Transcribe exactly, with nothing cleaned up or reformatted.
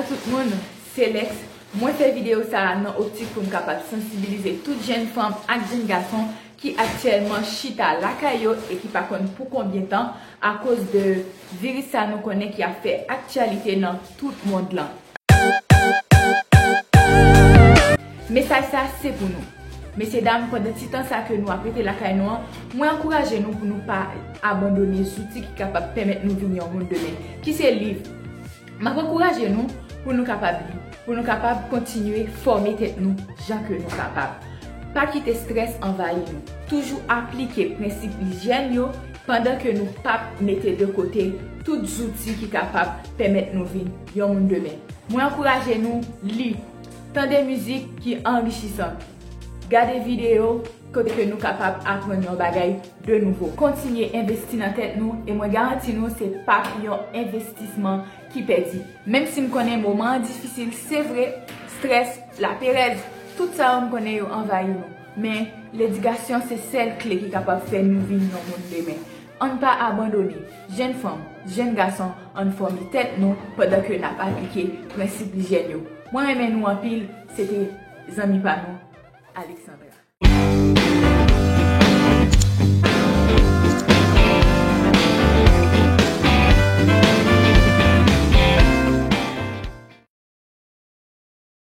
Tout moun, se Lex. Mwen fè videyo sa a nan optik pou m kapab sansibilize tout jèn fanm ak jèn gason ki aktyèlman chita lakay yo e ki pa konn pou konbyen tan akoz de viris sa nou konnen ki ap fè aktyalite nan tout mond lan. Mesaj sa se pou nou. Mesye dam, pandan ti tan sa ke nou ap rete lakay nou an, mwen ankouraje nou pou nou pa abandone zouti ki kapab pèmèt nou vin yon moun demen, ki se liv. M ap ankouraje nou pou nou kapab li, pou nou kapab kontinye fòme tèt nou jan ke nou kapab. Pa kite strès anvayi nou. Toujou aplike prensip lijyèn yo pandan ke nou p ap mete de kote tout zouti ki kapab pèmèt nou vin yon moun demen. Mwen ankouraje nou li, tande mizik ki anrichisan, gade videyo kote ke nou kapab aprann yon bagay de nouvo. Kontinye envesti nan tèt nou e mwen garanti nou se pa yon envestisman ki pèdi. Menm si m konnen moman an difisil, se vre, strès, laperèz, tout sa yo m konnen yo anvayi nou. Men, ledikasyon se sèl kle ki kapab fè nou vin yon moun demen. Ann pa abandone. Jèn fanm, jèn gason, ann fòme tèt nou pandan ke n ap aplike prensip lijyèn yo. Mwen renmen nou anpil, se te zanmi pa nou, Alexandra.